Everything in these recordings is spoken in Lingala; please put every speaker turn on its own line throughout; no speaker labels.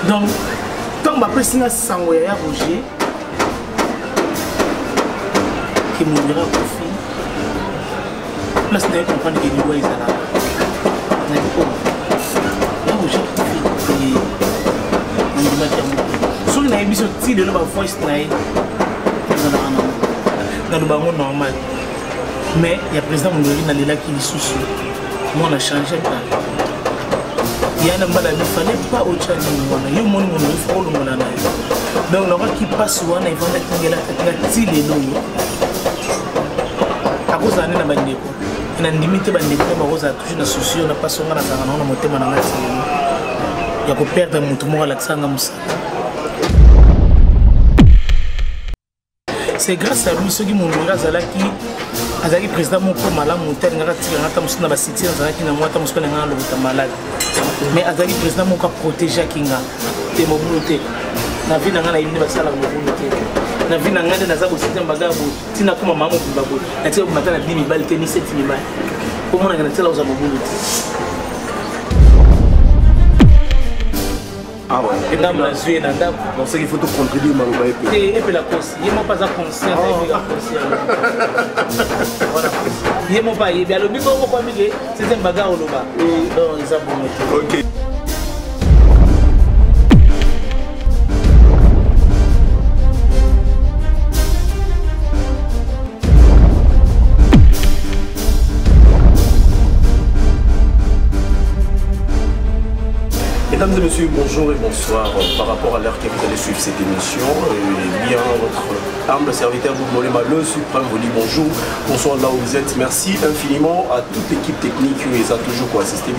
Donc ntango bapesi nga sango ya ya Roger ke mondira akufi, place naye comprendre ke liwa ezalaka, nayebi o ya Roger akufi, nandimaki yango. Soki nayebi biso ti lelo bavoice na ye ezalaka nango, naloba yango normal. Mais ya président Mondori, nalelaki lisusu. Mwana change ta ya na mbala, il fallait pas otya nini wana. Yo moni Mondori, fo olongola na yo. Donc nakaki mpasi wana evandaki ngelakaki nga ti lelo. Oyo akozala nde na bandeko, nandimi te bandeko nde bakozala toujours na souci oyo na mpasi onga nazalaka nango na motema na nga ti lelo ya koperdre motu moko alakisaka nga mosala. C'est grâce à lui. Soki Mondori azalaki président moko malamu te, alingaka tikanga ata mosusu na basiti nazalaki nango, ata mosusu alingaka lokota malade. Mais azalaki président moko aprotégeaki nga te, mobulu te na vie na ngai. Nayebi nde basalaka mobulu te na vie na ngai. Nde naza bosite mbaga boye, ntina koma mama mobimba boye, natika komata na bimi mibali te, ni seti mibali omonaka natikala kozwa mobulu te.
Ah ouais.
Ndambo nazwi ye na ndako.
Donc c'est qu'il faut tout contribuer maloba epe.
Te, epela kosi ye moko aza conscient, ayebi ka conscient. Voilà, ye moko ayebi, alobi bongo po amike septième bagarre oloba. Donc eza bongo te.
Ok. Mesdames et messieurs, bonjour et bonsoir. Par rapport à l'heure que vous allez suivre cette émission, eh bien, votre humble serviteur Boub Molema, le suprême, vous dit bonjour, bonsoir là où vous êtes. Merci infiniment à toute l'équipe technique qui a toujours quoi assister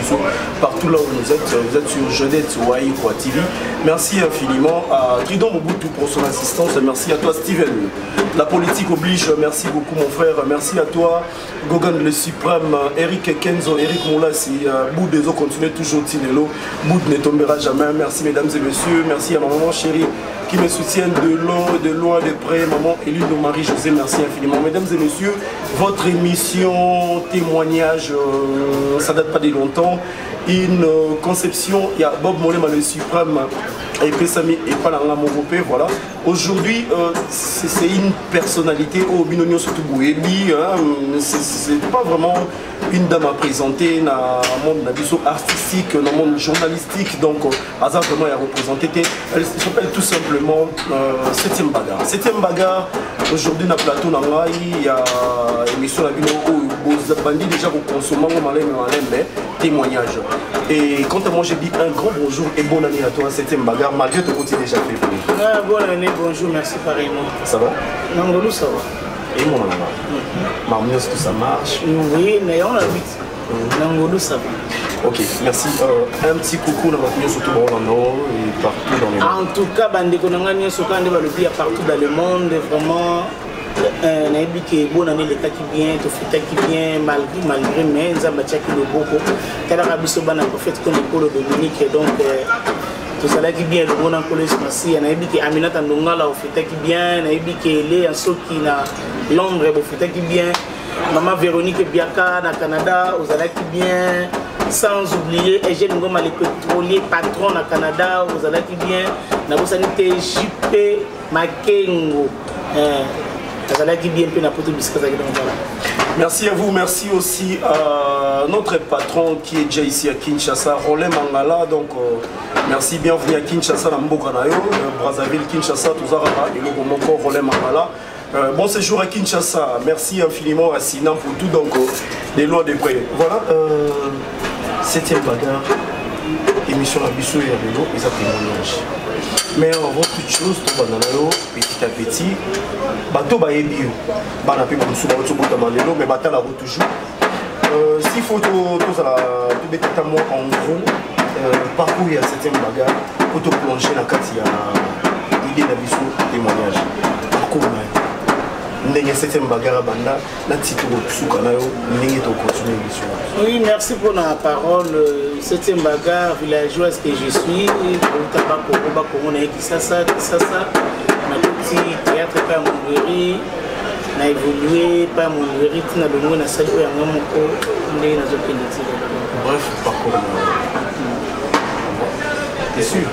partout là où vous êtes. Vous êtes sur Jeunette Wai quoi TV. Merci infiniment à Tridon Mobutu pour son assistance. Merci à toi Steven. La politique oblige. Merci beaucoup mon frère. Merci à toi Gogan le suprême, Eric Kenzo, Eric Moulasi, Boud des eaux continue toujours Tinelo. Boud ne tombera jamais. Merci mesdames et messieurs. Merci à ma maman chérie qui me soutient de loin, de loin, de près. Maman Eline de Marie-Josée, merci infiniment. Mesdames et messieurs, votre émission témoignage, ça date pas de longtemps. Une conception, il y a Bob Molema le suprême et Pesami et Palanga Morope, voilà. Aujourd'hui, c'est une personnalité au binonio surtout Bouébi, hein, c'est pas vraiment une dame à présenter dans le monde artistique, dans le monde journalistique, donc Aza vraiment est représenté. Elle s'appelle tout simplement Septième Bagarre. Septième Bagarre, aujourd'hui dans le plateau, il y a émission la bino où bandi déjà consommer mais témoignage. Et quant à moi, j'ai dit un grand bonjour et bonne année à toi, Septième Bagarre, malgré ton côté déjà fait.
Ouais, bonne année, bonjour, merci pareillement.
Ça va?
Non, non, ça va.
Et mon maman? Marmios, tout ça marche?
Oui, mais on habite. Nangolo, ça va.
Ok, merci. Un petit coucou dans votre surtout et partout dans le monde.
En tout cas, bandeko nanga nyonso kande balobi ya partout dans le monde, vraiment nayebi ke bonne année elekaki bien, tofutaki bien malgré mais Nzambe atiaki loboko, talaka biso bana prophète Konde Polo Dominique. Donc tozalaki bien elongo na Nkolo Yesu Masiya. Nayebi ke Aminata Ndongala ofutaki bien, nayebi ke Leya Soki na Londres bofutaki bien, Mama Véronique Biaka na Canada ozalaki bien, sans oublier Eugène Ngoma le pétrolier patron na Canada ozalaki bien, nabosani te JP Makengo azalaki bien mpe na poto bisika azalaki. Donc voilà.
Merci à vous, merci aussi à notre patron qui est déjà ici à Kinshasa, Rolin Mangala. Donc merci, bienvenue à Kinshasa, na mboka na yo, Brazzaville, Kinshasa, tozaraka eloko moko, Rolin Mangala. Bon séjour à Kinshasa, merci infiniment à Sinan pour tout, donc des lois de près. Voilà, septième bagarre, émission à Bissou et à Vélo, et ça témoignage. Mais avant toute chose, tout banana, petit à petit, bateau ba ebio, bana pe musu ba otso bota malelo, mais batal la route toujours. S'il faut tout, tout ça, tout bête moi en gros, parcours ya septième bagarre, pour te plonger dans la idée na biso témoignage. Parcours na ndenge septième bagarre banda na titre suka na yo ndenge to continuer biso.
Oui, merci pour la parole. Septième bagarre, villageoise que je suis, Outaba Kongo, Bakongo na Kisasa, Kisasa, na petit théâtre pa Mondweri, na évolué pa Mondweri, tina longo na sali oyo yanga moko ndenge nazokende ti lelo.
Bref, parcours. T'es sûr?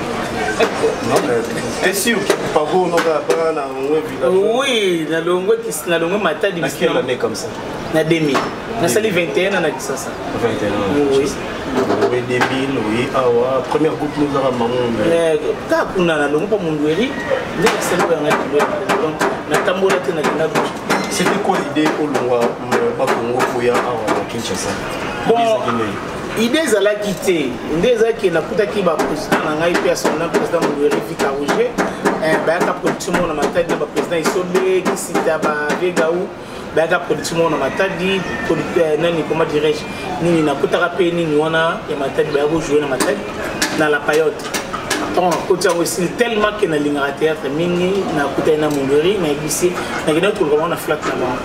Non, mais t'es sûr que parcours non pas na village?
Oui, na longwe na longwe Matadi.
Na quelle année comme ça?
Na 2000. Nasali 21 na Kisasa.
21 ans.
Oui.
Oui, 2000, oui, awa, première groupe nous avons maman.
Mais kaka kuna na longwe pa Mundweri, nde nasali oyo yanga kilo. Donc natambola te, nakenda gauche.
C'était quoi l'idée olongwa Bakongo koya awa na Kinshasa?
Bon, idée ezalaki te, nde ezalaki nakutaki baprésident na ngai mpe asona président Mundweri Vika Roger, bayaka production moko na Matadi na baprésident Isobe Kisita, bavegau bayaka production moko na Matadi, nani, comment dirais-je, nini, nakutaka mpe nini wana ya Matadi, baya kojouer na Matadi na La Payote. Ntango nakoti yango esili, tellement ke nalingaka théâtre mingi, nakutani na Mundweri, nayebisi, nakendaki koluka bango na flat na bango,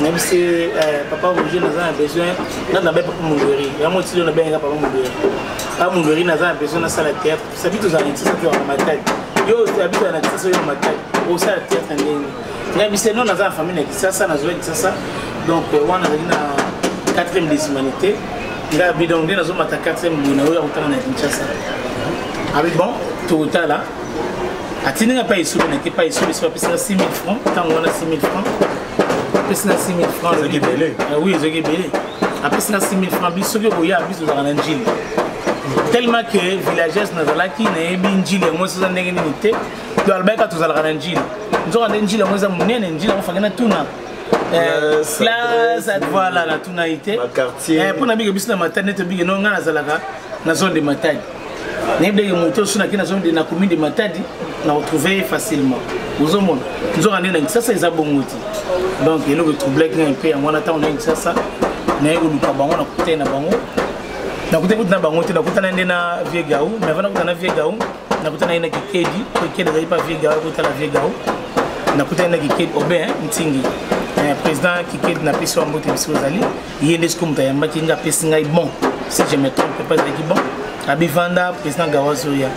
nayebisi: "Papa Roger, naza na besoin nga na papa Mundweri yango otili nabengaka papa Mundweri. Papa Mundweri, naza na besoin nasala théâtre. Sabi tozala na Kisasa, tozala na Matadi, yo abi tozala na Kisasa, yo na Matadi, osala théâtre ndenge?" Nayebisi: "Non, naza na famille na Kisasa, nazwaki Kisasa." Donc wana nazalaki na 4e des humanités. Ngai abi: "Donc nde nazomata 4e boye, na oyo akotanga na Kinshasa." Abi: "Bon, tokotala." Atindi nga mpe Esobe, nake pa Esobe, so apesinga 6000 francs. Ntango wana 6000 francs, apesinga 6000 francs.
Ezalaki ebele.
Oui, ezalaki ebele. Apesinga 6000 francs, biso soki okoya, biso tozalaka na Njili. Tellement que villageoise nazalaki, nayebi Njili yango soza ndenge nini te. Donc alobaki kaka tozalaka na Njili, nzoka nde Njili yango eza monene. Njili yango fange natuna place, voilà, natuna ye te mpo na bike biso na Matadi nde tobike. No, ngai nazalaka na zone de Matadi, nayebi ndenge moto oso nake na zone de, na commune de Matadi, na retrouve facilement. Ozomona, nzoka nde na Kisasa eza bongo te. Donc eloko etroublaki ngai mpe yango wana. Ntango naye Kisasa, naye koluka bango, nakutani na bango, nakutani kutu na bango te, nakutana nde na vieux Gau. Mais avant nakutana na vieux Gau, nakutana ye na Kikedi. Kikedi azali pa vieux Gau, akutala vieux Gau. Nakutani na Kikedi Obe Ntingi, président Kikedi, napesi wa mbote biso ozali. Ye nde sikoyo moto ayambaki nga, apesi ngai bon, si je me trompe pas, ezalaki bon. Abivanda, président Gawa azoya.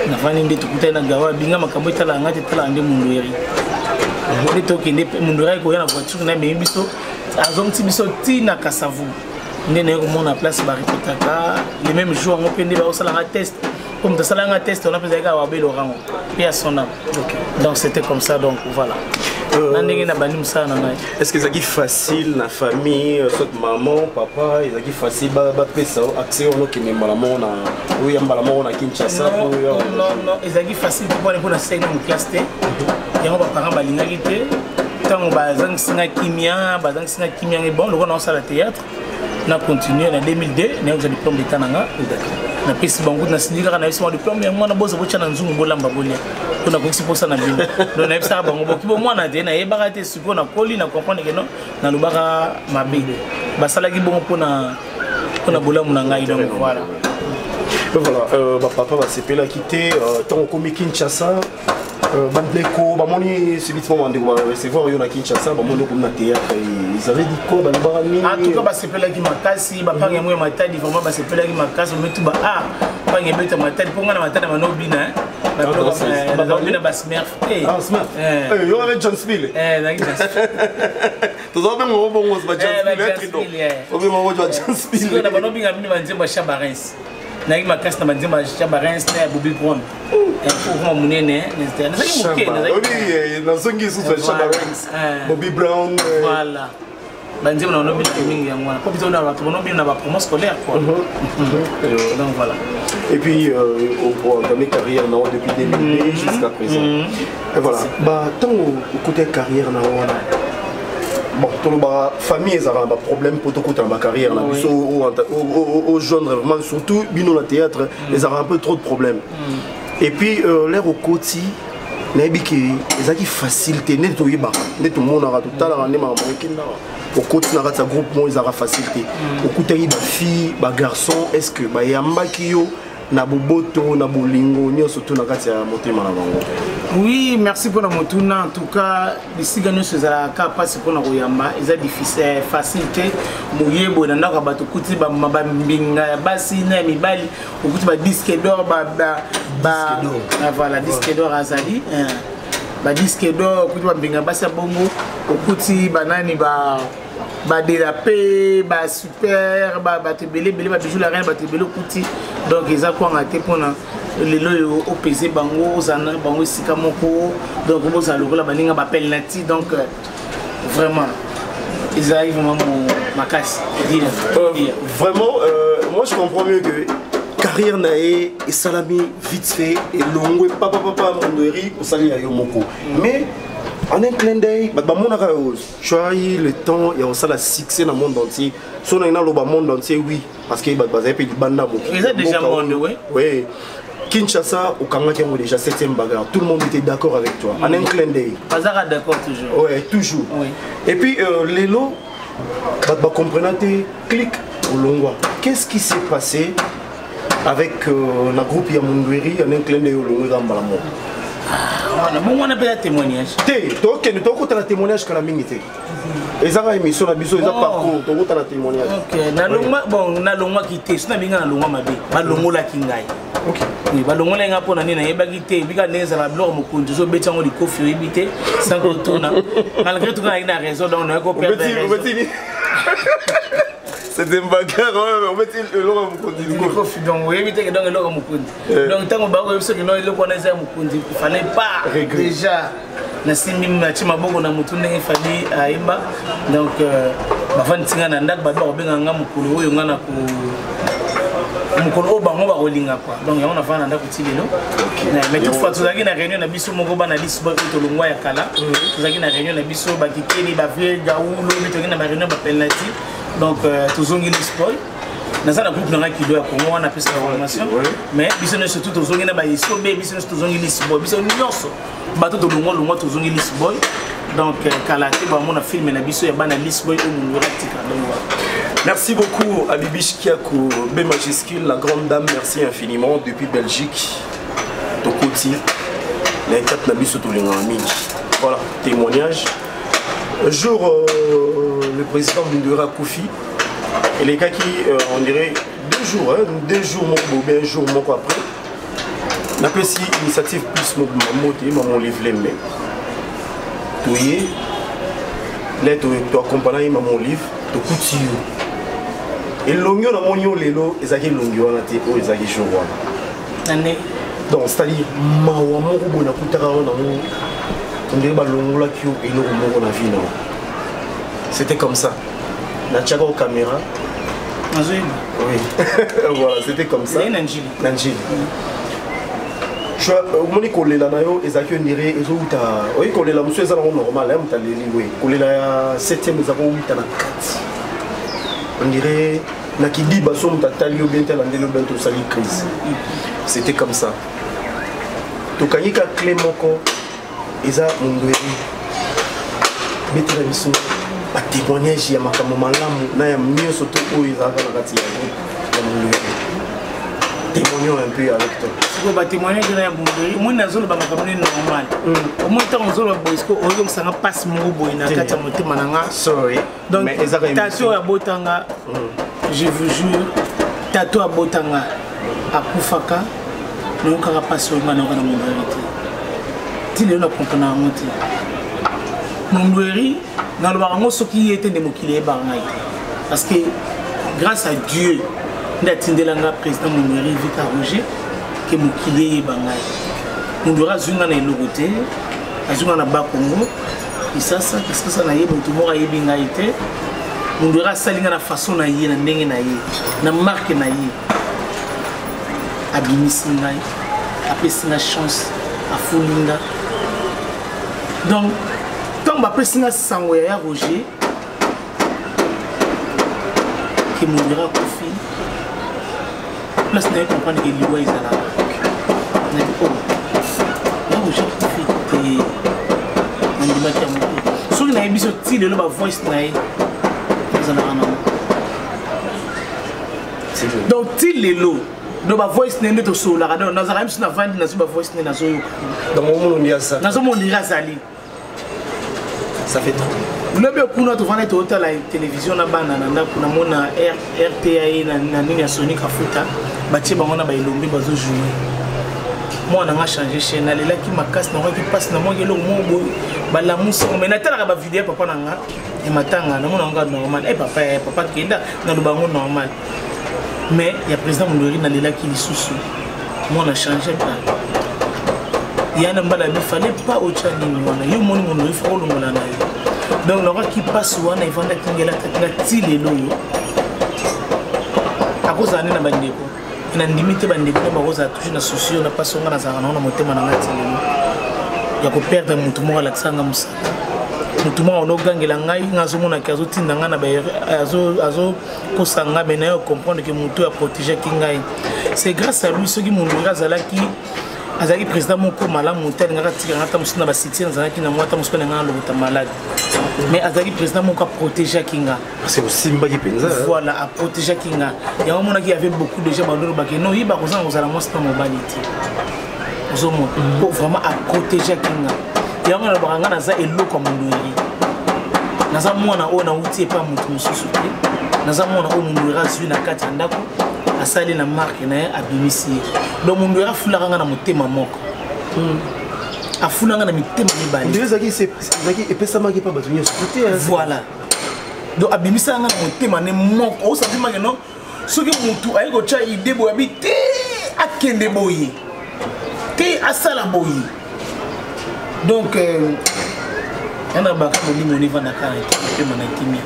Navandi nde tokutani na Gawa, abinga makambo etalaka ngai te, etalaka nde Mundweri. Nde tokende, Mundweri akoya na voiture na amemi biso, azongisi biso ti na Kasavu. Nde naye komona place barepetaka. Le même jour yango mpe nde baosalanga test, po moto asalanga test wana mpe ezalaki awabe Lorango mpe ya son âme. Donc c'était comme ça, donc voilà na ndenge na bandi mosala na ngai.
Est ce que ezalaki facile na famille, soit maman, papa, ezalaki facile bapesa accès wana okende mbala moko na oya mbala moko na Kinshasa?
Non, non, ezalaki facile te. Mpona mpo nasali nano classe te, yango baparent balingaki te. Ntango bazangisi nga kimia, bazangisi nga kimia ngai, bon, lokola naosala théâtre, na continue. Na 2002 naye kozwa diplôme d'état na nga, napesi bango, nasindi kaka, nayebisi bango: "Diplôme yango wana, boza botya na nzungu, bolamba, bolia, mpo nakokisi mposa na bino." Donc nayebisaka bango boki bomwana te, nayebaka te. Sikoyo nakoli, na comprendre ke non, nalobaka mabe, basalaki bongo mpona bolamu na ngai. Donc voilà.
Voilà, bapapa basepelaki te. Ntango okomi Kinshasa, bandeko bamoni subitement, bandeko barecevoir yo na Kinshasa, bamoni okomi na théâtre, ils avaient dit quoi? Balobaka nini?
En tout cas basepelaki makasi. Bapangi yango ya Matadi vraiment basepelaki makasi. Ometu ba a pangi ebeta Matadi, mpo nga na Matadi bana obina, obina basmerf te.
Yo avec John Spill, toza bengo bongo ba John Spill, obengo ba John Spill.
Na bana obinga bino banzembo ya Chabarens, nayaki makasi na banzembo ya Chabarens na ya Bobby Brown, okoma monene, nazalaki moke.
Nazongi lisusu ya Chabarens, Bobby Brown.
Voilà, banzembo na banobina mingi yango wana, po biso na bato banobina na bapromo scolaire quoi. Donc voilà.
Et puis entamé carrière na depuis 2002 jusqu'à présent. Et voilà, bah ntango okota carrière na wana, bon, tolobaka famille ezalaka na baproblème mpo tokota na bacarrière na biso, ojoindre vraiment, surtout bino na théâtre, ezalaka un peu trop de problème. Et puis l'heure okoti, nayebi ke ezalaki facile te. Nde toyebaka, nde tomonaka, totalaka nde makambo ekendaka. Okoti na kati ya groupe moko, ezalaka facile te. Okutaki bafille, bagarçon, est ce que bayambaki yo na boboto, na bolingo nyonso to na kati ya motema na bango?
Oui, merci mpona motuna. En tout cas, bisika nyonso ezalaka kaka mpasi mpona koyamba, eza difficile, facile te. Moyeboye na ndako ya bato, okuti bambinga ya basi na ya mibali, okuti badisque d'or, voilà, disque d'or azali, badisque d'or, okuti bambinga basi ya bongo, okuti banani, ba badelape, basuper, bato ebele ebele, babijou la reine, bato ebele okuti. Donc eza kwanga te mpona Lelo oyo opese bango, ozala na bango esika moko, donc bozala lokola baninga bapenalty. Donc vraiment ezalaki vraiment makasi.
Vraiment, moi je comprends mieux que carrière na ye esalami vite fait, elongwe papa papa Mondweri, osali ya yo moko. Mais en un clin d'œil, bato bamonaka yo, tu as eu le temps ya kosala succès na monde entier. So na naloba monde entier, oui, parce que bato bazali mpe libanda mokili.
Eza déjà monde, oui.
Oui, Kinshasa okangaki yango déjà, septième bagarre, tout le monde était d'accord avec toi. En un clin d'œil.
Bazaka d'accord toujours.
Ouais, toujours.
Oui.
Et puis lelo bato bacomprena te, clic, olongwa. Qu'est-ce qui s'est passé avec na groupe ya Mundweri? En un clin d'œil, olongwa eka mbala moko.
Wana bongo wana mpe ya témoignage.
Te, tokende, tokotala témoignage kala mingi te. Ezaka émission na biso eza
Oh.
parcours, tokotala témoignage.
Ok, nalongwa, bon, nalongwaki te. So nabenga nalongwa mabe, balongolaki ngai. Oui, balongolaki ngai mpona nini nayebaki te. Ebika ndenge ezala, biloko mokonzi ozobeti yango likofi, oyebi te sans kotuna. Malgré tout nayaki na raison, donc nayoki koperdre raison.
Obeti, c'était une bagarre, ouais, obeti eloko ya mokonzi likofi.
Likofi, donc oyebi te ke donc eloko ya mokonzi. Donc ntango bakoyebi soki no eloko wana eza ya mokonzi, fallait pas
Regret.
Déjà nasimbi, natie maboko na motu ndenge Fally ayemba. Donc bafandi nga na ndako, bato bakobenga nga mokolo oyo nga na ko mokolo oyo bango bakolinga quoi. Donc yango nafanda na ndako ti lelo. Mais toutefois tozalaki na réunion na biso moko, bana liso oyo tolongwa ya kala. Tozalaki na réunion na biso, bakikeli bavie gawu lobi, tozalaki na baréunion bapenalty. Donc tozongi lisboy, naza na groupe nanga Kido ya Congo wana apesaka formation. Mais biso nyonso surtout tozongi na baesobe, biso nyonso tozongi lisboy, biso nyonso bato tolongwa longwa tozongi lisboy. Donc kala te bamona film na biso ya bana lisboy oyo Mundweri atika. Donc voilà.
Merci beaucoup à Bibiche Kiakou, B majuscule, la grande dame, merci infiniment depuis Belgique. Tokoti, la étape na biso tolinga mingi. Voilà, témoignage. Un jour, le président Mundweri akufi, et les gars qui, on dirait 2 jours, hein, 2 jours, mon bien, un jour, mon après, napesi initiative plus mote mama Olive Lembe, toye le toaccompagnaki ye mama Olive, tokuti yo elongi oyo namoni yo lelo ezalaki elongi wana te oyo ezalaki jour wana.
Na ndenge?
Donc c'est-à-dire mawa moko boye nakutaka wana nango, ondenge balongolaki yo eloko moko na vie na yo. C'était comme ça, natiaka o caméra.
Nazoyeba.
Oui, voilà, c'était comme ça.
Ezali na Njili.
Na Njili. Omoni kolela na yo ezalaki ondire ezowuta, oyi kolela mosusu eza nango normal, moto aleli we kolela ya 7e eza kowuta na kati, ondire na kidiba. So moto atali yo bien te, alandeli yo bien te, osali crise. C'était comme ça, tokangi ka clé moko eza Mundweri. Betela biso batémoignage ya makambo malamu na ya nyonso to oyo ezalaka na kati ya groupe ya Mundweri. Témoignons un peu avec toi.
Sikoyo batémoignage na ya Mundweri, omoni nazoloba makambo nini normal. Omoni ntango ozoloba boye, sikoyo oyokisanga mpasi moko boye na kati ya motema na nga.
Sorry.
Donc
mais ezaka
tata oyo abotanga, je vous jure, tata oyo abotanga akufaka, nayokaka mpasi oyo nga nayoka na Mundweri te. Ti lelo nakomprena yango te. Mundweri, nalobaka yango, soki ye te nde mokili eyebaka ngai te, parce que grâce à Dieu nde atindelanga président Mundweri Vika Roger ke mokili eyeba ngai. Mundweri azwi ngai na eloko te, azwi ngai na Bakongo Kisasa. Kisasa na ye, motu moko ayebi ngai te. Mundweri asali ngai na façon na ye, na ndenge na ye, na marque na ye. Abimisi ngai, apesi nga chance, afuli nga. Donc ntango bapesi nga sango ya ya Roger ke Mundweri akufi, place na ye comprendre ke liwa ezalaka, nabi o ya Roger akufi te, nandimaki yango te. Soki nayebi so ti lelo bavoice na ye ezalaka nango. Donc ti lelo, donc bavoice na ye nde tosololaka. Donc nazalaka biso navandi, nazwi bavoice nde nazoyoka.
Donc omona aza.
Nazomona ndenge azali.
Ça fait trop.
Lobi okuna tovanda, totala télévision na bana na ndako, namona RTA na nini ya Soni Kafuta, batie bango na baelombi bazojoue. Mwana nga change chaîne, nalelaki makasi, nakoki mpasi, namwaki eloko moko boye balamusango. Mais natalaka bavideo ya papa na nga ya matanga, namona nga normal. E papa ya papa kenda, naloba yango normal. Mais ya président Mundweri, nalelaki lisusu. Mwana change pa yana mbala bi fallait pas otya nini wana yo omoni mono ifo olongola na yo. Donc nakaki mpasi wana evandaki ngelataki nga ti lelo oyo akozala nde na bandeko, nandimi te bandeko nde bakozala toujours na souci oyo na mpasi oyo nga nazalaka nango na motema na nga ti lelo ya koperdre motu moko alakisa nga mosala, motu moko anogangela ngai, nga azomonaki azotinda ngai na azokosa ngai, me naye comprendre ke motu oyo aprotegeaki ngai, c'est grâce à lui. Soki mondongi azalaki président moko malamu te, alingaka atika ngai ata mosusu na basuccès nazalaki nango, ata mosusu mpe na ngai nalokota malade, mais azalaki président moko aprotegeaki nga.
Parce que osimbaki mpenza.
Voilà, aprotegeaki nga. Yango omonaki y avait beaucoup de gens bandolobaki no yeba kozanga kozala mwasi na mobali te, ozomona po vraiment aprotegeaki nga. Yango nalobaka nga naza eloko ya mondweri, naza mwana oyo nauti epa moto mosusu te, naza mwana oyo mondweri azwi na kati ya ndako, asali na marke na ye, abimisi ye. Donc mondweri afulaka nga na motema moko, afulanga na mitema mibale.
Ndenge ezalaki epesamaki mpa bato nyonso te.
Voilà, donc abimisaka nga na motema ne moko, osantimake no soki motu aye kotya ide boye, abi te akende boye te, asala boye. Donc yana baka molimo nevandaka na motema na kimia.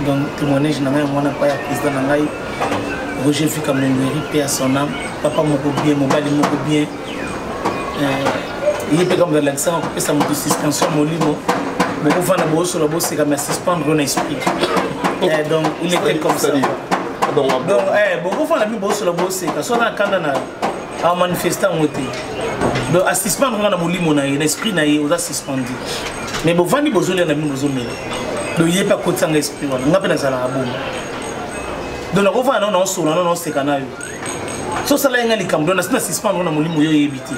Donc témoignage na ngai mwana pa ya président na ngai Roger Fika Mondweri, paix à son âme, papa moko bien, mobali moko bien, ye mpe kambo alakisaka kopesa moto suspension molimo, bokofanda bosola boseka, mais suspendre na esprit. Donc il était comme ça. Donc bokofanda mi bosola boseka, so na kanda na amanifeste yango te. Donc asuspendre nga na molimo na ye, na esprit na ye, oza suspendu, mais bovandi bozolia na bino, bozomela. Donc ye mpe akotisanga esprit wana, nga mpe nazalaka bongo. Donc nakofanda nao, naosola nao, naoseka na yo, so osala ye nga likambo, donc nasi na suspendre na molimo yo, oyebi te.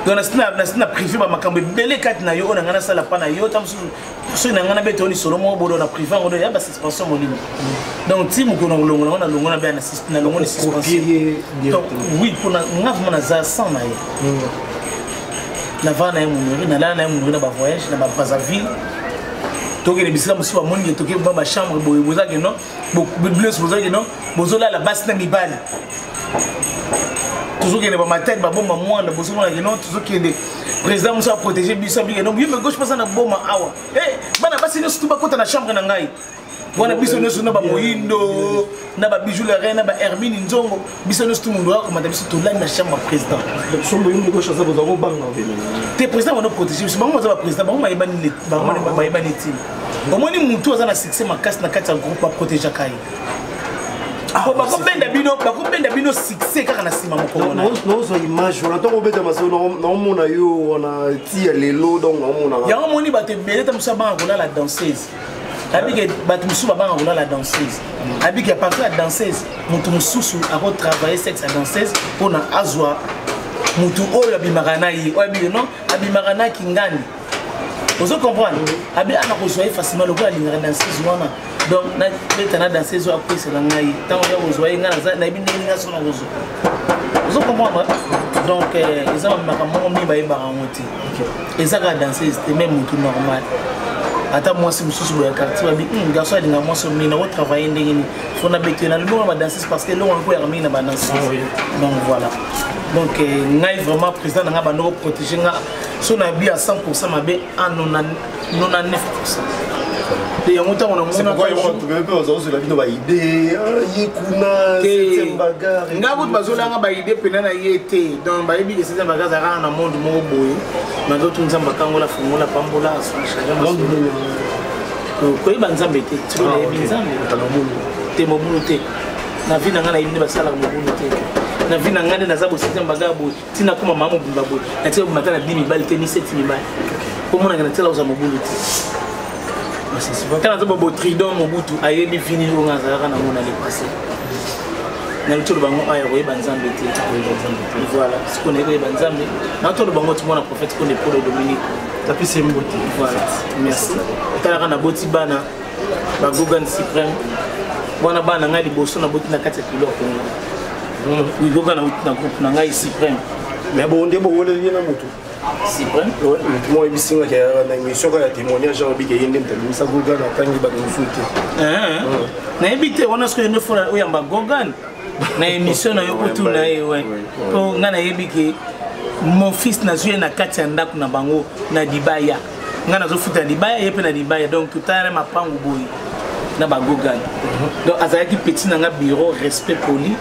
Donc nasi na privé bamakambo ebele kati na yo oyo na ngai nasala mpa na yo, ta mosusu soki na ngai nabeta yo lisolo moko bodo na privé yango, ya basuspension molimo. Donc ti mokolo na kolongola ngo, nalongo na bea nalongo na suspension. Donc oui, mpona nga vraiment naza sans na ye, navanda na ye monori, nalala na ye monori na bavoyage na babrazzaville, tokende bisika mosusu, bamoni ke toke ba bachambre boye, bozake non bibliosi, bozalaki non, bozolala basi na mibali, tozokende bamatadi, babomba mwana, bozomonake non, tozokende président mosu aprotege biso, abike non, yo me gauche mposa na boma awa, bana basi nyonso tu bakota na chambre na ngai wana, biso nyonso na bamoyindo na babijou la reine na bahermine nzongo, biso nyonso tu mundu akomata biso tolali na chambre ya président. Te, président wana protege biso, bango baza baprésident, bango bayebani ntina. Omoni mutu aza na succès makasi na kati ya groupe, baprotegeaka ye. Bakobenda bino, bakobenda bino succès kaka na nsima mokongo.
Naozwa image wana ntango obeta masolo, naomona yo wana ti ya lelo, donc naomona.
Yango moni bato ebele ta mosusu abanga kolala danseuse, abike bato mosusu babanga kolala danseuse, abike à partir ya danseuse moto mosusu akotravaille sexe ya danseuse mpona azwa motu oyo abimaka na ye, oyo abike non abimaka na kingani, ozo comprendre, abi ana kozwa ye facilement lokola alingaka danseuse wana. Donc nabeta na danseuse oyo akwesela ngai, ntango ya kozwa ye ngai nayebi ndenge ngai so na kozwa, ozo comprendre. Donc eza makambo moko mingi bayebaka yango te, eza kaka danseuse te, même motu normal, ata mwasi mosusu boye ya quartier, babi garçon alinga mwasi mingi, nakotravaille ndenge nini, fo nabete na lobongo na badanseuse, parce que elongo nakoyaka mingi na badanseuse. Donc voilà, donc ngai vraiment président na ngai bando koprotege nga, so na bi à 100 mabe à 99. Yango ntango
namona bino baide ye kuna septième bagarre,
nga kutu bazolanga baide mpena na ye te. Donc bayebi ke septième bagarre azalaka na monde moko boye, nazotu Nzambe akangola, fungola, pambola, koyeba Nzambe te, tiko nayebi Nzambe te, mobulu te na vie na ngai, nayebi nde basalaka mobulu te na vie na ngai, nde naza bo septième bagarre boye, ntina koma mama mobimba boye, natika komata na bi mibali te, ni seti mibali, omonaka natikala kozwa mobulu te. Tala naza bobo tridon Mobutu ayebi vini oyo nga azalaka nango na le passé, naluti oloba ngo aya koyeba Nzambe te. Voilà, sikoyo naye koyeba Nzambe, nauti oloba ngo timona prophète Konde Polo Dominique.
Tapisi mbote.
Voilà, merci. Talaka naboti bana bagogan suprême wana, bana ngai liboso naboti na kati ya kilo ya Kongo, gogan nauti na groupe na ngai suprême.
Mais bon, nde boweleli ye na motu.
Suprême.
Motu moko ayebisi nga na émission kaka ya témoignage, alobi ke ye nde moto abimisa Gogan, atangi bato mosusu te.
Nayebi te wana soki nde fona oyamba Gogan. Na émission na yo otuna ye, we mpo ngai nayebi ke mon fils nazwi ye na kati ya ndako na bango na libaya. Ngai nazofuta na libaya, ye mpe na libaya, donc totala na mapangu boye na bagogana. Donc azalaki petit na nga bureau, respect, poli,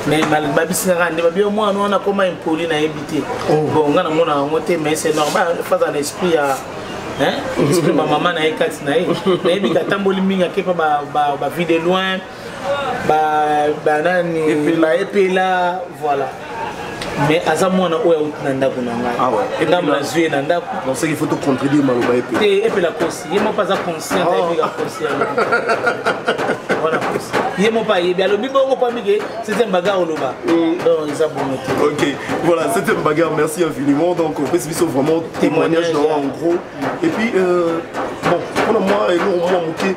mais babisingaka nde babi mwana wana akoma impoli, nayebi te. Bon, ngai namona yango te, mais c'est normal, faza na esprit ya, hein, esprit bamama na ye kati na ye. Nayebi ke atamboli mingi, akepa ba Vue de Loin, banani, baepela, voilà. Mais aza mwana oyo auti na ndako na ngai, ngambo nazwi ye na ndako.
Donc c'est qu'il faut tout contredire maloba epe.
Te, epela kosi, ye moko aza conscient, ayebi ka kosi yango wana. Kosi ye moko ayebi, alobi bongo po amike septième bagarre oloba, donc eza bongo te.
Ok, voilà, septième bagarre, merci infiniment. Donc on peut vraiment témoignage non, en gros. Et puis bon, mpona mwa eloko mwa moke,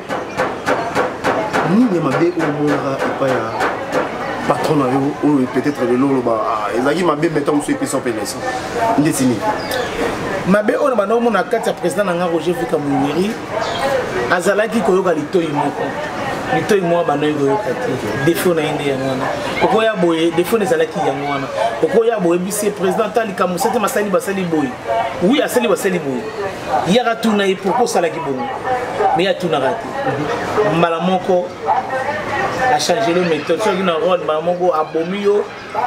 nini mabe oyo omonaka epai ya patron na yo, oyo peut-être lelo oloba ezalaki mabe, mais ntango mosusu epesa mpe leçon, ndeti nini?
Mabe oyo na banda omona kati ya président na nga Roger Vika Mungiri, azalaki koyoka litoi moko, litoi moko bandaki koyoka te. Défaut na ye nde yango wana. Okoya boye, défaut na ezalaki yango wana. Okoya boye, bisi président ta likambo sete masali, basali boye, oui, asali, basali boye, yaka tuna ye pourquoi osalaki bongo, mais atunaka te. Mbala moko achange le méthode, soki na rôle, mbala moko abomi yo,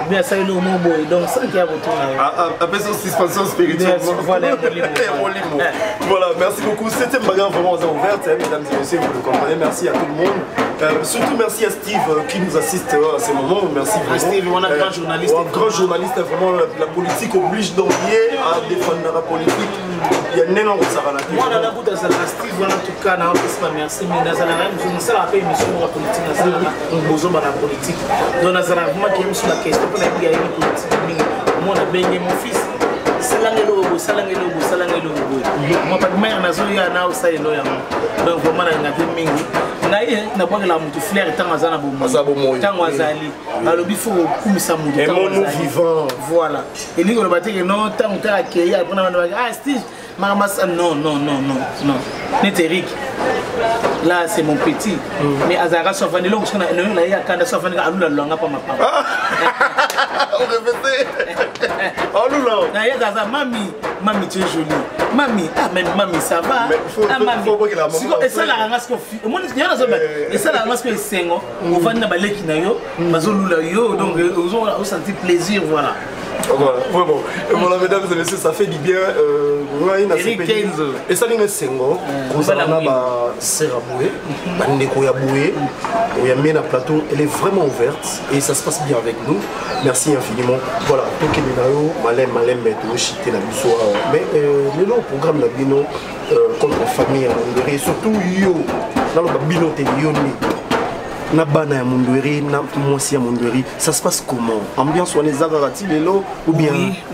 bien asali eloko moko boye, donc sans ya kotuna yo.
Apesa suspension spirituelle.
Voilà.
Molimo. Voilà, merci beaucoup. Septième bagarre vraiment ouverte, hein, mesdames et messieurs, vous le comprenez. Merci à tout le monde. Surtout merci à Steve qui nous assiste à ces moments. Merci vraiment.
Steve, on a grand journaliste.
Un grand journaliste, vraiment, la politique oblige donc à défendre la politique. Il y a ndenge akosakana te.
Mwana nakuta azalaka Steve wana. En tout cas naopesi ba merci mingi. Nazalaka mosusu, nasalaka mpe émission moko ya politique, nasalaka bozoba na politique, donc nazalaka vraiment ke mosusu na question mpo nayebi ayebi politique mingi. Omona benge mon fils, salanga eloko boye, salanga eloko boye, salanga eloko boye, mwa patimere nazoya na osala elo yango. Donc vraiment nalingaki mingi ngai nabwakelaka motu fleur ntango aza na bomoi, ntango azali. Balobi fo kokumisa motu
vivant.
Voilà, elingi koloba te ke non, ntango kaka akei mpona bana, ah Steve makambo. Non, non, non, non, non, neti Eric là, c'est mon petit, mais azalaka so afandi eloko soki na ye akanda, so afandi alula lwanga mpa mapapa.
Orépété, alula.
Na ye aza mami, mami tu es jolie, mami, ah même mami, ça va, ah mami. Siko esalaka nga, siko omoni ya nazoba, esalaka nga siko esengo, ovandi na baleki na yo, bazolula yo, donc osentir plaisir, voilà.
Voilà, vraiment. Et voilà, mesdames et messieurs, ça fait du bien. Esali nga esengo kozala na basera boye, bandeko ya boye oyambi na plateau. Elle est vraiment ouverte et ça se passe bien avec nous. Merci infiniment. Voilà, tokende na yo malem malembe, toshite na biso awa. Mais lelo programme na bino contre famille ya Mondweri, et surtout yo, naloba bino te, yo nde na bana ya Mondweri, na mwasi ya Mondweri, ça se passe comment? Ambiance wana eza kaka ti lelo ou bien?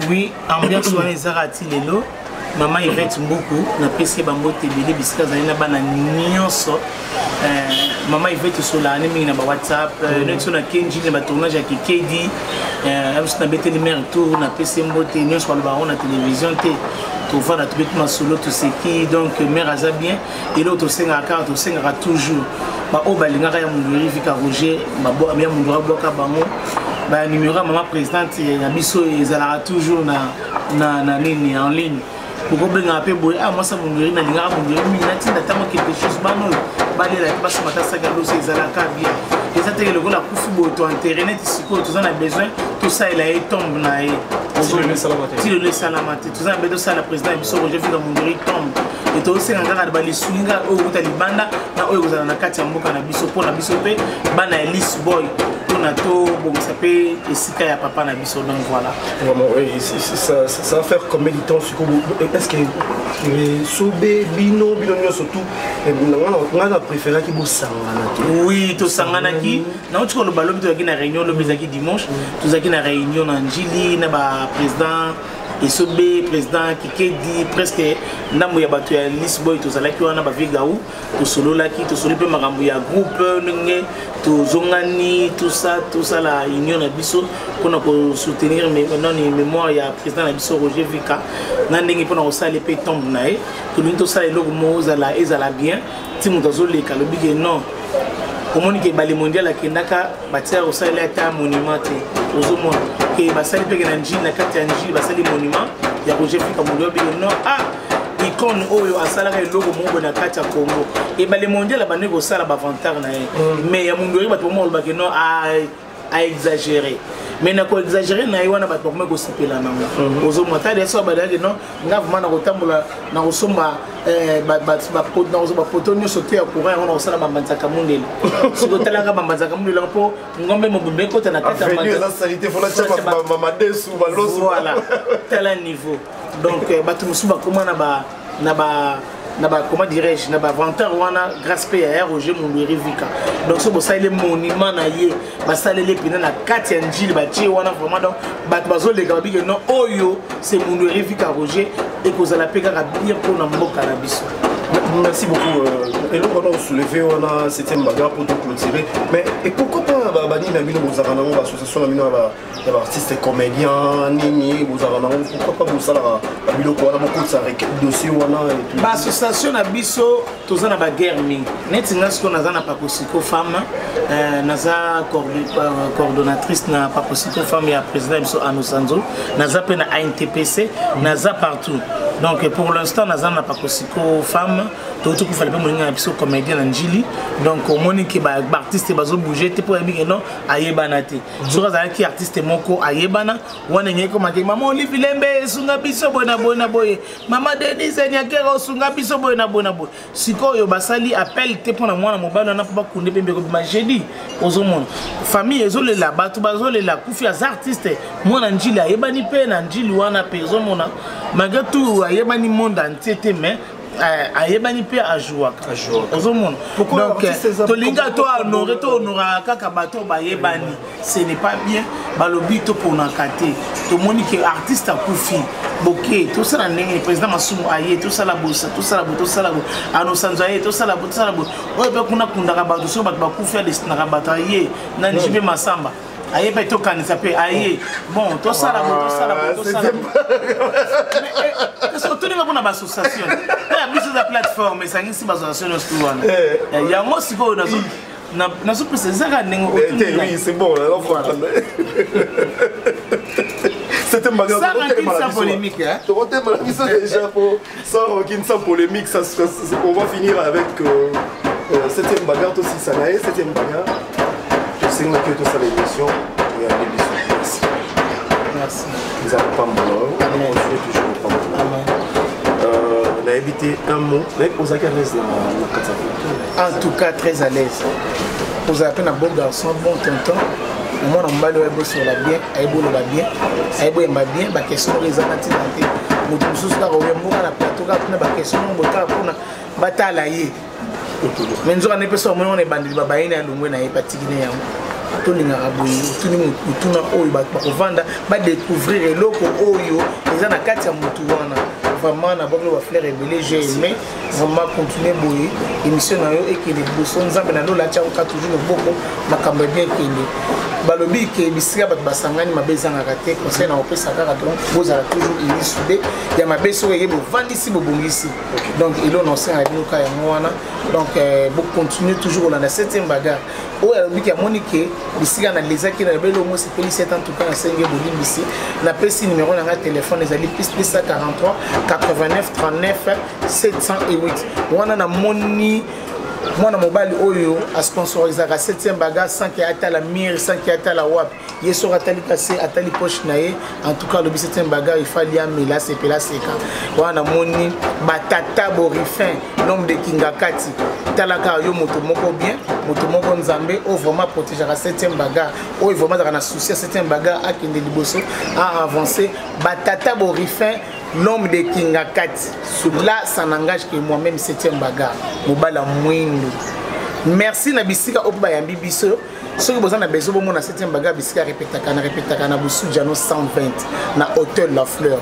Oui, ambiance wana eza kaka ti lelo. Mama Yvette Mbuku, napesi ye bambote ebele bisika azali na bana nyonso. Mama Yvette, osolaka ne mingi na bawhatsapp, neti so na Kenji na batournage ya Kikedi, biso nabeteli mare tour, napesi ye mbote nyonso. Balobaka yango na télévision te, tovanda, tobeti masolo, toseki, donc mare aza bien. Eloko tosengaka kaka, tosengaka toujours baoyo balingaka ya Mondweri Vika Roger, ya Mondweri abwaka bango banuméro ya mama présidente na biso ezalaka toujours na nini en ligne. Okobengaka mpe boye, ah mwasa Mondweri, nalingaka Mondweri mingi, natinda ntango quelque chose, bana oyo balela te, basomba ta saki ya loso, ezalaka bien. Eza teke lokola akufi boye to enterre neti sikoyo toza na besoin tosalela ye tombe na ye. Ti lelo esalama te. Toza na besoin tosala président ya biso Roger Vika Mondweri tombe, e tosenga kaka balisungi kaka oyo kuta libanda na oyo kozala na kati ya mboka na biso, mpo na biso mpe bana ya Lisboy, mpona tobongisa mpe esika ya papa na biso. Donc voilà.
Vraiment, oui, ça va faire combien de temps? Est-ce que sobe bino bino nyonso tout, nga na préféraki bosangana te?
Oui, tosanganaki. Nauti koloba, lobi tozalaki na réunion, lobi ezalaki dimanche, tozalaki na réunion na Njili na baprésident Esobe, président Kikedi, presque ndambo ya bato ya Lisboy tozalaki wana, bavie Gau. Tosololaki, tosoli mpe makambo ya groupe, ndenge tozongani, tout ça, tosala union na biso mpona kosoutenir nani, mémoire ya président na biso Roger Vika, na ndenge mpona kosala mpe tombe na ye. Tolingi tosala eloko moko ezala bien, ti moto azoleka alobi ke non. Omoni ke Bale Mondial akendaka, batia kosalela ata monument te. Ozomona ke basali mpe ke na Njili, na kati ya Njili basali monument ya Roger Fika Mundu Abike. Non, ah, icône oyo asalaka eloko moko boye na kati ya Congo. Ebale Mondial abandi kosala bavantard na ye, mais ya Mundu bato bamo balobaki non, a exagéré. Mais na koexagéré na ye wana, bato bakomi kosepela nango. Ozomona tala so abadaki non, nga vraiment nakotambola, nakosomba nakozwa bapoto nyonso te ya courant yango, nakosala bambanzaka mundele. Soki otalaka bambanzaka mundele yango, mpo ngombe mobimba ekota na kati ya
Voilà,
tala niveau. Donc bato mosusu bakóma na ba comment dirais-je, na bavantard wana, grâce mpe ya Roger Mundueri Vika. Donc so bosaleli monument na ye, basaleli mpena na kati ya Njili, batie wana vraiment. Donc bato bazoleka, babike non, oyo c'est Mundueri Vika Roger. Ekozala mpe kaka bien mpona mboka na biso.
Merci beaucoup. Eloko wana osoulevé wana, c'était une bagarre pour tout clôturer. Mais et pourquoi pas banini na bino bozalaka nango, baassociation na bino ya baartiste comédien nini bozalaka nango, pourquoi pas bosalaka babiloko wana, bokotisa dossier wana et tout?
Baassociation na biso, toza na baguerre mingi. Neti nga sikoyo naza na Pakosiko Femme, naza coordonnatrice na Pakosiko Femme ya président ya biso Anosanzo. Naza mpe na ANTPC, naza partout. Donc pour l'instant naza na Pakosiko Femme. Touti kufala mpe moninga na biso comédien na Njili. Donc omoni ke baartiste bazobouge te, mpo yebi ke non, ayebana te. Soki azalaki artiste moko ayebana wana, engeki komake mama Olive Lembe esunga biso boye na boye na boye, mama Denise Nyakera osunga biso boye na boye na boye. Sikoyo basali appel te mpona mwana mobali wana, mpo bakunde mpe mbeko bima jeudi. Ozomona famille ezolela, bato bazolela, kufi aza artiste, mwana Njili, ayebani mpe na Njili wana mpe. Ozomona, malgré tout ayebani monde entier te, mais ayebani mpe, ajouaka. Ozomona, donc tolinga to honore, to honoraka kaka bato bayebani, ce n'est pas bien. Balobi toponaka te. Tomoni ke artiste akufi, boke tosala ndenge président Masumu aye, tosala bosa, tosala bo, tosala bo, Anosanzo aye, tosala bo, tosala bo. Oyo mpe kuna kundaka bato, soki bato bakufi, adestinaka bato, aye nani mpe Masamba aye mpe, tokanisa mpe aye, bon, tosala bo, tosala bo, tosala bo. Otoninga mpona baassociation ya biso, eza plateforme esangisi baassociation nyonso tu wana. Yango sikoyo nazopesa, ezaka ndenge.
Oui, c'est bon. C'était
une bagarre. Sans rancune, sans polémique. Hein?
Déjà pour sans rancune, sans polémique, ça, on va finir avec septième bagarre aussi, ça n'a septième bagarre. Je sais que tout ça l'émission et à l'émission. Merci.
Merci.
Nous allons pas mort. On continue toujours pas mort. Nayebi te, un mot, ozalaki à l'aise na kati
ya? En tout cas, très à l'aise. Ozala mpe na bon garçon, bon tonton, omwana mobali oyo ayebosola bien, ayeboloba bien, ayeboyemba bien. Baquestion moko ezanga ntina te. Moto mosusu kaka oyo mboka na plateau, kaka mpona baquestion moko boye, kaka mpona batala ye. Mais nzoka nde mpe so amoni wana ebandeli, babaye na ya longwe na ye, batiki ne yango. Tolingaka boye, otuni motuna oyo bato bakovanda badécouvrir eloko oyo eza na kati ya motu wana. Vraiment, nabwaki bafleur ebele. J'ai aimé vraiment. Continue boye, émission na yo ekende liboso. Nzambe na lola atiakoka toujours loboko, makambo ya bien ekende. Balobi ke bisika bato basangani, mabe ezangaka te. Conseil na kopesa kaka, donc bozala toujours unis, soudé. Ya mabe soki eye, bovandisi, bobongisi. Donc eloko na osenga bino ka yango wana. Donc bocontinue toujours kolanda septième bagarre. Oyo alobiki, amoni ke bisika nalezaki na lobeli omo sepelisi ete. En tout cas, nasenge bolimbisi. Napesi numéro na ngai telefone, ezali +243 89 39 708. Wana namoni mwana mobali oyo asponsorisaka septième bagarre sans ke atala mire, sans ke atala wapi. Ye soki atali kase, atali poche na ye. En tout cas, alobi septième bagarre ifali amela, asepela, aseka. Wana namoni batata Borifin, l'homme de Kingakati. Talaka yo, moto moko bien, moto moko Nzambe oyo vraiment protégeaka septième bagarre, oyo vraiment azalaka na souci ya septième bagarre akende liboso, aavance. Batata Borifin, l'homme de Kingakati, là ça n'engage que moi-même, septième bagarre, mobali ya mwindu. Merci na bisika oyo mpo bayambi biso. Soki boza na besoin bomona septième bagarre, bisika répétaka, na répétaka na Busujano 120, na hôtel La Fleur,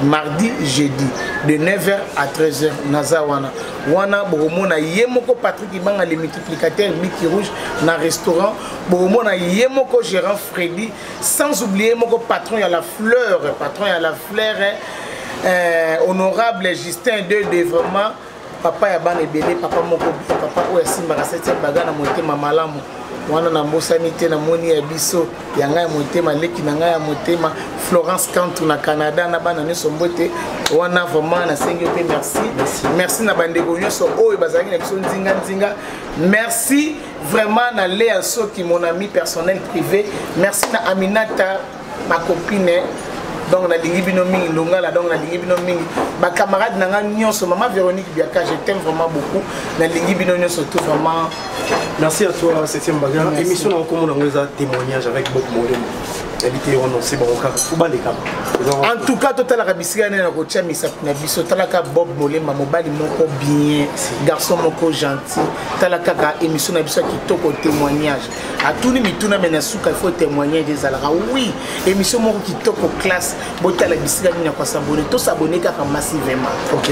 mardi, jeudi, de 9h à 13h. Naza wana. Wana bokomona ye moko Patrick Ibanga, le multiplicateur Miki Rouge, na restaurant. Bokomona ye moko gérant Freddy, sans oublier moko patron ya La Fleur, patron ya La Fleur, honorable Justin 2 de vraiment. Papa ya bana ebele, papa moko bien, papa oyo asimbaka 7e baga na motema malamu. Wana nabosani te, namoni ya biso ya ngai ya motema, leki na ngai ya motema Florence Kantu na Canada, na bana nyonso mbote. Wana vraiment nasengi yo mpe merci. Merci na bandeko nyonso oyo bazalaki na biso nzinga nzinga. Merci vraiment na Léa Soki, mon ami personnel privé. Merci na Aminata, ma copine. Donc nalingi bino mingi ndongala, donc nalingi bino mingi ba camarade na nga nyonso, maman Véronique Biaka, je t'aime vraiment beaucoup. Nalingi bino nyonso tout vraiment.
Merci à toi 7e bagarre. Émission na komona ngo eza témoignage avec Bob Molemo. Habité renoncé bango kaka faut baleka.
En tout cas totalaka bisika nene na kotia misapi na biso, talaka Bob Molema, mobali moko bien, garçon moko gentil. Tala kaka émission na biso ya kitoko, témoignage. Atuni mituna me na suka il faut témoignage ezalaka. Oui, émission moko kitoko classe. Botala bisika nini ya kosabonner, tosabonner kaka massivement.
Ok.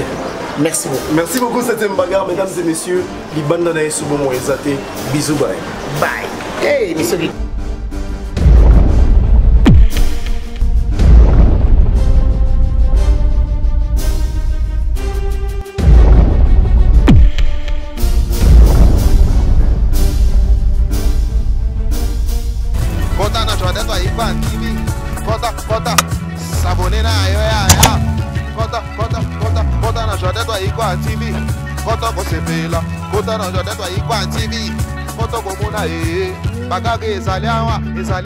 Merci beaucoup.
Merci beaucoup 7e bagarre, mesdames et messieurs. Libanda na yesu bomo ezate. Bisous, bye.
Bye. Hey, émission.
Kota na Jordan toi Ivan TV. Kota, kota. S'abonner na yo ya ya. Kota, kota, kota, kota na Jordan toi Ivan TV. Kota kosepela. Kota na Jordan toi Ivan TV. Kota komona eh. Bakage ezali awa, ezali.